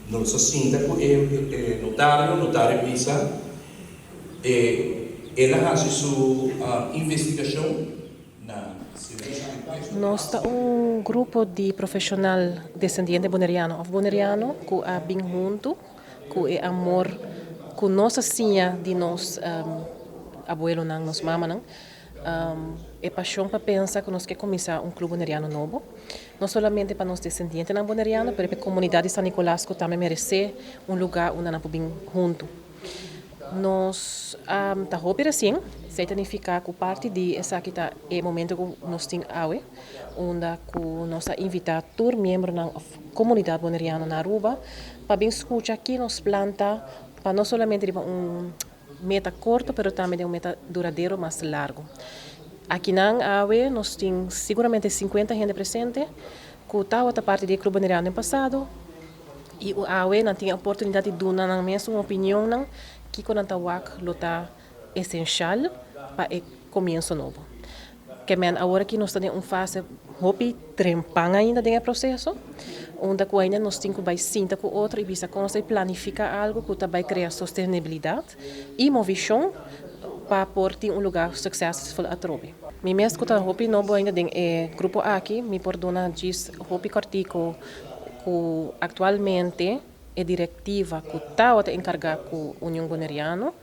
Nos a sinta ku e notario, notario bisa e el a hasi su investigashon na Servicio di Impuesto di Nos ta un grupo di profeshonal desendiente boneriano òf boneriano ku a bin huntu ku e amor ku nos a siña di nos abuelonan, nos mamanan. E pashon pa pensa ku nos ke kuminsá un klub boneriano nobo, no solamente pa nos desendientenan boneriano, pero pa e komunidat di San Nicolas ku tambe meresé un lugá unda nan por bin huntu. Nos ta hopi resien, esei ta nifiká ku parti di esaki ta e momento ku nos tin awe, unda ku nos a invitá tur miembronan òf komunidat boneriano na Aruba pa bin skucha ki nos plan ta pa no solamente riba un meta korto pero tambe den un meta duradero mas largu. Akinan awe nos tin siguramente sinkuenta hende presente ku tabata parti di e Club Boneriano den pasado i awe nan tin e oportunidat di duna nan mes un opinionnan kiko nan ta wak lo ta esenshal pa e komienso nobo. Ke men awor aki nos ta den un fase hopi trempan ainda den e proseso, unda ku ainda nos tin ku bai sinta ku otro i bisa kon nos ta planifiká algu ku ta bai krea sostenibilidat i movishon pa por tin un lugá suksesful atrobe. Mi mes ku ta hopi nobo ainda den e grupo aki, mi por duna djis hopi kòrtiku ku aktualmente e direktiva ku tabata enkargá ku Union Boneriano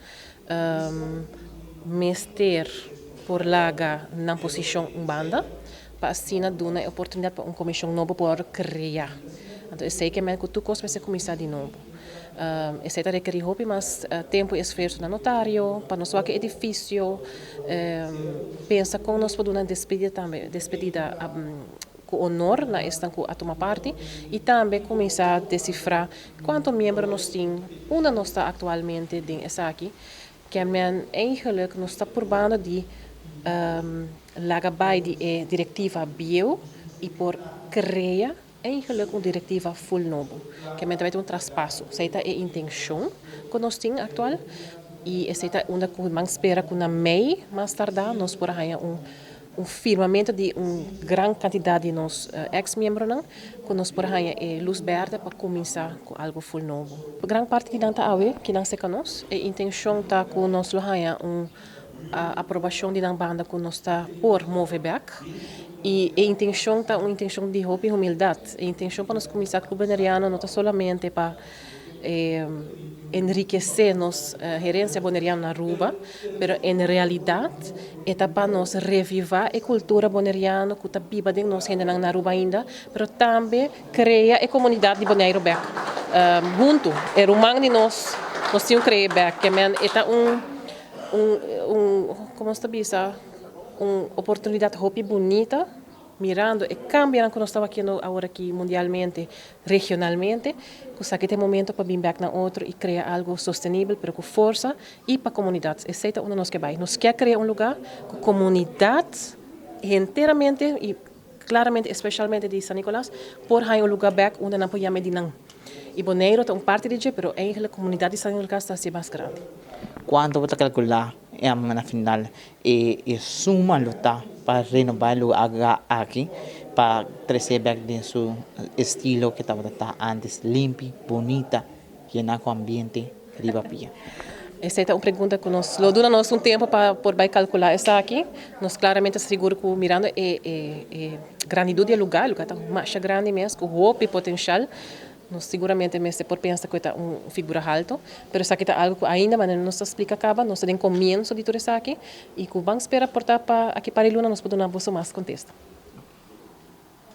mester por laga nan posishon un banda pa asina duna e oportunidat pa un komishon nobo por krea. Anto esei ke men ku tur kos mester kuminsá di nobo. Esei ta rekerí hopi mas tempu i esfuerso na notario pa nos wak e edifisio, pensa kon nos por duna despedida tambe, despedida ku honor na esnan ku a tuma parti i tambe kuminsá desifrá kuantu miembro nos tin, unda nos ta aktualmente den esaki. Ke men eigenlik nos ta purbando di laga bai di e direktiva bieu i por krea eigenlik un direktiva ful nobo. Ke men ta bai tin un traspaso. Esei ta e intenshon ku nos tin aktual i esei ta unda ku man spera ku na mei mas tardá nos por a haña un Un firmamento di un gran kantidat di nos eks miembronan ku nos por haña e lus bèrdè pa kuminsá ku algu ful nobo. Gran parti di nan ta awe ki nan seka nos. E intenshon ta ku nos lo haña un aprobashon di nan banda ku nos ta por move bèk. I e intenshon ta un intenshon di hopi humildat. E intenshon pa nos kuminsá ku Boneriano no ta solamente pa enrikesé nos herensia boneriano na Aruba, pero en realidat e ta pa nos revivá e kultura boneriano ku ta biba den nos hendenan na Aruba ainda, pero tambe krea e komunidat di Boneiru bèk huntu. E ruman di nos, nos tin ku krea e bèk. Ke men e ta un, un, un, komo nos ta bisa, un oportunidat hopi bunita. Mirando e kambionan ku nos ta wakiendo awor aki mundialmente, regionalmente, ku esaki ta e momento pa bin bèk na otro i krea algu sostenibel pero ku forsa i pa komunidat. Esei ta unda nos ke bai. Nos ke krea un lugá ku komunidat henteramente i klaramente espeshalmente di San Nicolas por haña un lugá bèk unda nan por yama e di nan. I Boneiru ta un parti di dje pero eigentlik komunidat di San Nicolas ta hasié mas grandi. Kuantu bo ta kalkulá na final E suma lo ta pa renoba e lugar aki pa trece bek den su estilo ke tabata ta antes, limpi, bunita, yena ku ambiente riba pia. Esei ta un pregunta ku nos lo duna nos un tempu pa por bai kalkulá esaki. Nos klaramente ta sigur ku mirando e e grandidut di e lugar, e lugar ta masha grandi mes ku hopi potenshal. Nos siguramente mester por pensa ku e ta un figura haltu, pero esaki ta algu ku ainda manera nos ta splika kaba, nos ta den komienso di tur esaki i ku ban spera por ta pa aki par di luna nos por duna boso mas kontesta.